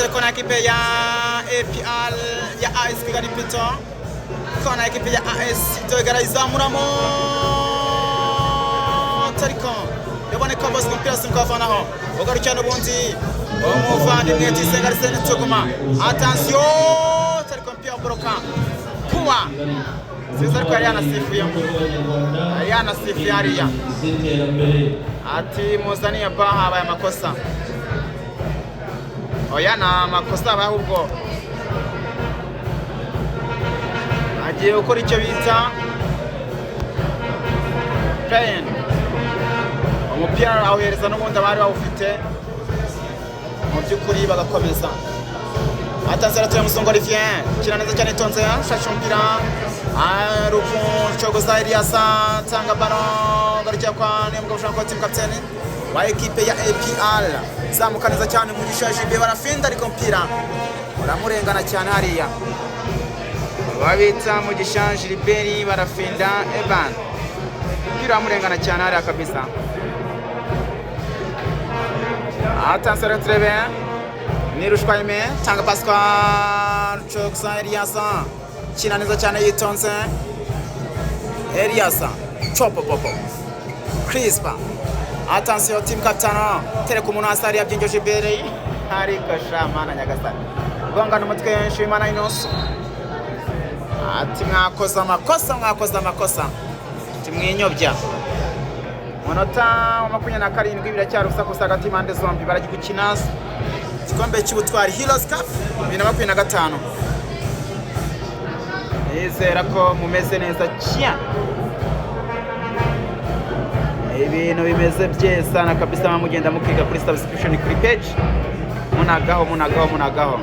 Kona ekipe ya APR ya AS Kigali Pito, kona ekipe ya AS Kigali izamuramo tariko yaboneka Bosco, umupira simba avanaho ugarukira n'ubundi umuvandimwe Tisenga Arsene Tuguma. Attention, tariko mpira boroka kuwa siza, ariko yari yanasifuyemo, yari yanasifuye hariya ati muzaniye ba habaye amakosa. Oya, ni amakosa abaye, ahubwo agiye gukora icyo bita peyini. Umupira awuhereza n'ubundi abari bawufite mu by'ukuri bagakomeza. Atanze aratuye Musongo Olivier, kina neza cyane itonze, shasha umupira Rukuncogoza Elias, tanga ballon garukira kwa Niyomugabo Jean Claude, team captain wa ekipe ya APR. Zamuka neza cyane Mugisha Jibe, barafinda ariko umupira uramurengana cyane hariya. Babita Mugisha Gilbert, barafinda Evan, umupira uramurengana cyane hariya kabisa. Atanze turebe nirushwa ime, tanga pasi kwa Rucogoza Elias, kina neza cyane yitonze Elias Chopo Popo Crispa. Attention, team captain, tereka umuntu hasi hariya Byinjo Gilbert, ariko shamana nyagasani gongana umutwe. Nshimiyimana Innocent ati mwakoze amakosa, mwakoze amakosa, timwinyobya. Munota wa 27, biracyari ubusa gusa hagati y'impande zombi. Barajya gukina igikombe cy'ubutwari, Heroes Cup 2025. Nizera ko mumeze neza cyane, ibintu bimeze byesana kabisa. Mugenda mukiga kuri subscription kuri page, munagaho, munagaho, munagaho,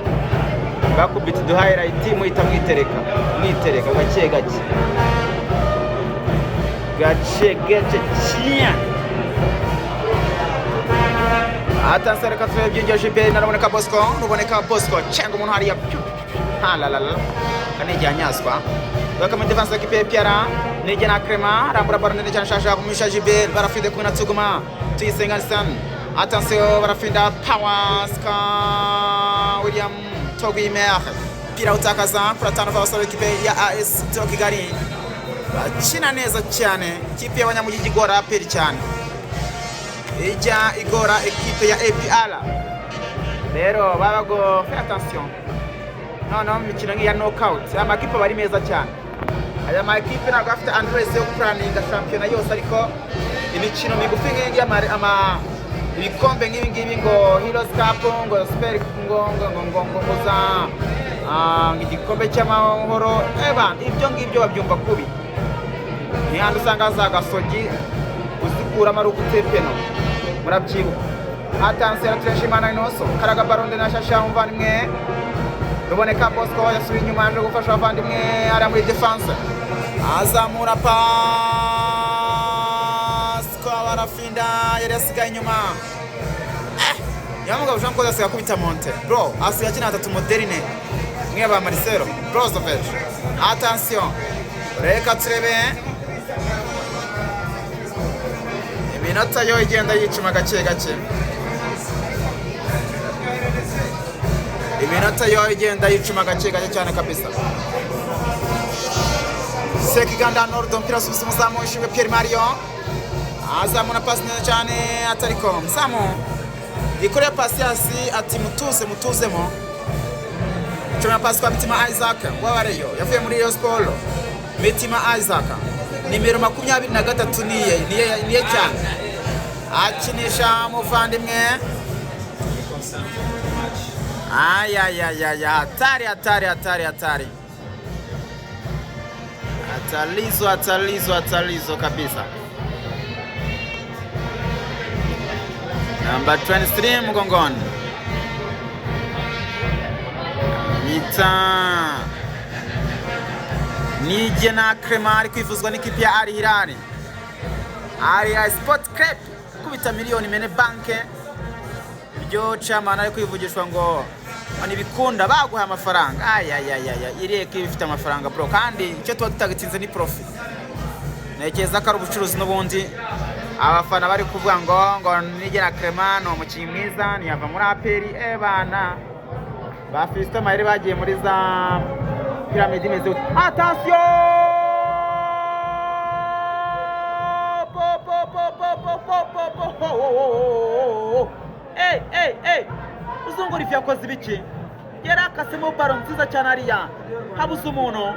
bakubita udu highlight, muhita mwitereka, mwitereka gake gake, gake gake cyane. Atanse, reka turebe Byinjo Gilbert, naraboneka Bosco, ruboneka Bosco cenga umuntu hariya halalala kanijya nyaswa baka muri defense ekipe ya Piara nijye na Crema rambura ballon ndende cyane shasha kumisha Gilbert, barafide kumwe na Tsuguma Tuyisenga Arsene. Attention, barafinda Power Ska William Togwimer, pira utakaza kuri atanu abasore ekipe ya AS Kigali bakina neza cyane. Ikipe y'abanyamujyi igora APR cyane, ijya igora ekipe ya APR. Rero babago fais attention. Noneho mu mikino nk'iya knockout amakipe aba ari meza cyane. Aya makipe ntabwo afite Andres yo gupuraninga shampiyona yose, ariko imikino migufi nk'iyi, ama ibikombe nk'ibi ngibi, ngo Heroes Cup, ngo Super, ngo ngo ngo ngo ngo ngo za ngo igikombe cy'amahoro, eba ibyo ngibyo babyumva kubi. Ni handi usanga za gasogi uzikuramo ari ugutepeno, murabyibuka. Atanse Tureshimana Inoso, karaga baronde na shasha umuvandimwe Ruboneka Bosco yasubiye inyuma, yaje gufasha abavandimwe hariya muri defense, azamura Pasco, barafinda, yari yasigaye inyuma. Nyamugabo Jean Claude asigaye akubita monte bro, asigaye akina atatu moderne mwe ba Marcelo Brozovic. Attention, reka turebe iminota yo igenda yicuma gake gake, iminota yo igenda yicuma gake gake cyane kabisa. Sekiganda Nordo, umupira asubiza umuzamu Ishimwe Pierre Mario, azamura pasi neza cyane atariko muzamu yikoreye Pasiasi ati mutuze, mutuzemo. Cumi pasi kwa Mitima Isaac wabareyo yavuye muri Rayon Sport. Mitima Isaac nimero 23, niye niye niye cyane, akinisha muvandimwe. Ayayayaya, hatari, hatari, hatari, hatari, hatarizo, hatarizo, hatarizo kabisa. Namba 23 mgongoni Mita Nigena Crema ari kwifuzwa n'ikipe ya Al Hilal, Al Hilal Sport Club, kubita miliyoni mene banke. Ibyo chairman ari kwivugishwa ngo ntibikunda baguha amafaranga. Ayayayaya, iri ekipe ifite amafaranga bro, kandi icyo tuba tutagitsinze ni profit. Ntekereza ko ari ubucuruzi n'ubundi. Abafana bari kuvuga ngo Nigena Crema ni umukinnyi mwiza, ntiyava muri APR ebana. Ba Fiston Mayele bagiye muri za Pyramid imeze gute? Attention! Po po po po po po po po po oh, oh, oh, oh. Ey ey ey! Muzungu Olivier yakoze ibiki? Yari akasemo baro nziza cyane hariya. Habuze umuntu.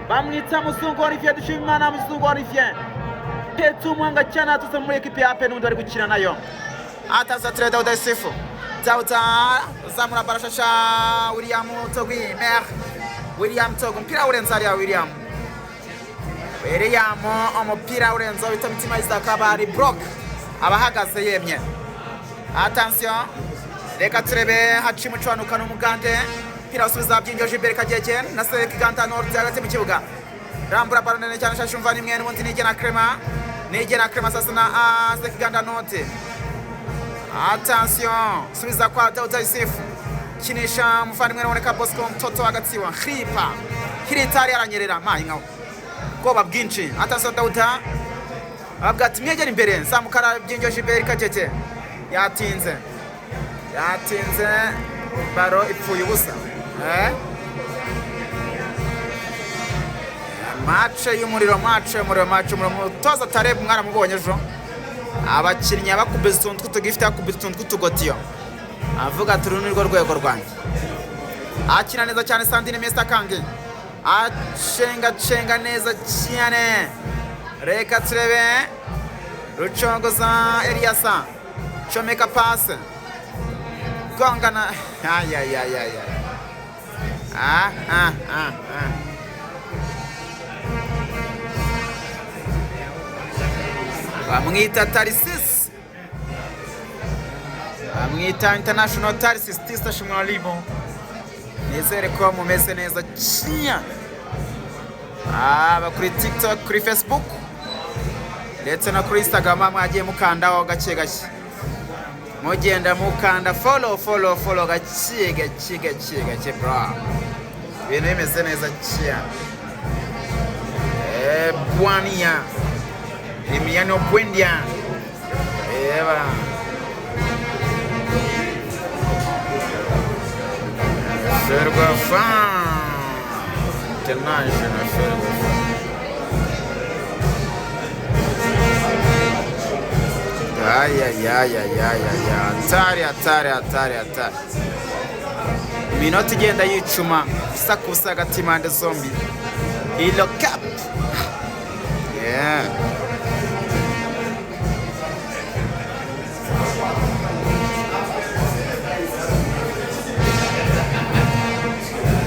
Bamwita Muzungu Olivier, dushima Muzungu Olivier. Petse umuhanga cyane aturutse muri ekipi ya APR n'ubundi bari gukina nayo. Ataza ture Dawuda Yusufu. Dawuda zamura barashasha William Togui Mer. William Togui umupira urenze hariya William. William umupira urenze wita Mitima Isaac aba ari block. Abahagaze yemye. Attention. Reka turebe hacimu cuanuka n'umugande. Mpira usubiza Byinjo Gilbert Kagege na Sekiganda North hagati mu kibuga. Rambura baro nene cyane shashumva nimwe n'ubundi Nigena Clement. Nigena Clement sasa na Sekiganda North. Attention, subiza kwa Dauda Yusuf. Kinisha muvandimwe ruboneka Bosco mtoto wa Khipa. Hiritari aranyerera mayi nkaho. Bwoba bwinshi. Attention Dauda. Avuga ati mwegere imbere nzamukara Byinjo Gilbert Kagege. Yatinze. Yatinze baro ipfuye ubusa. Eh? Mace y'umuriro, mace y'umuriro, mace y'umuriro. Umutoza Tareb mwaramubonye ejo. Abakinnyi bakubise utuntu tw'utugifite, bakubise utuntu tw'utugotiyo. Avuga ati uru ni rwo rwego rwanjye. Akina neza cyane Sandine Mr. Kangi. Acenga cenga neza cyane. Reka turebe. Rucongoza Eliasa. Comeka passe. Gongana. Ay ay ay ay ay. Ah ah ah ah. Bamwita Tarsis. Bamwita International Tarsis Tista Shimwalimu. Nizere ko mumeze neza cyane. Aba kuri TikTok, kuri Facebook ndetse no kuri Instagram mwagiye mukandaho gake gake. Mugenda mukanda follow follow follow gake gake gake gake bro. Ibintu bimeze neza cyane. Eh, bwania. Emiliano Buendia. Eva. Ferwafa. International Ferwafa. Ay, ay, ay, ay, ay, ay, hatari, hatari, hatari, hatari. Iminota igenda yicuma ubusa ku busa hagati y'impande zombi. Ilo Cup. Yeah.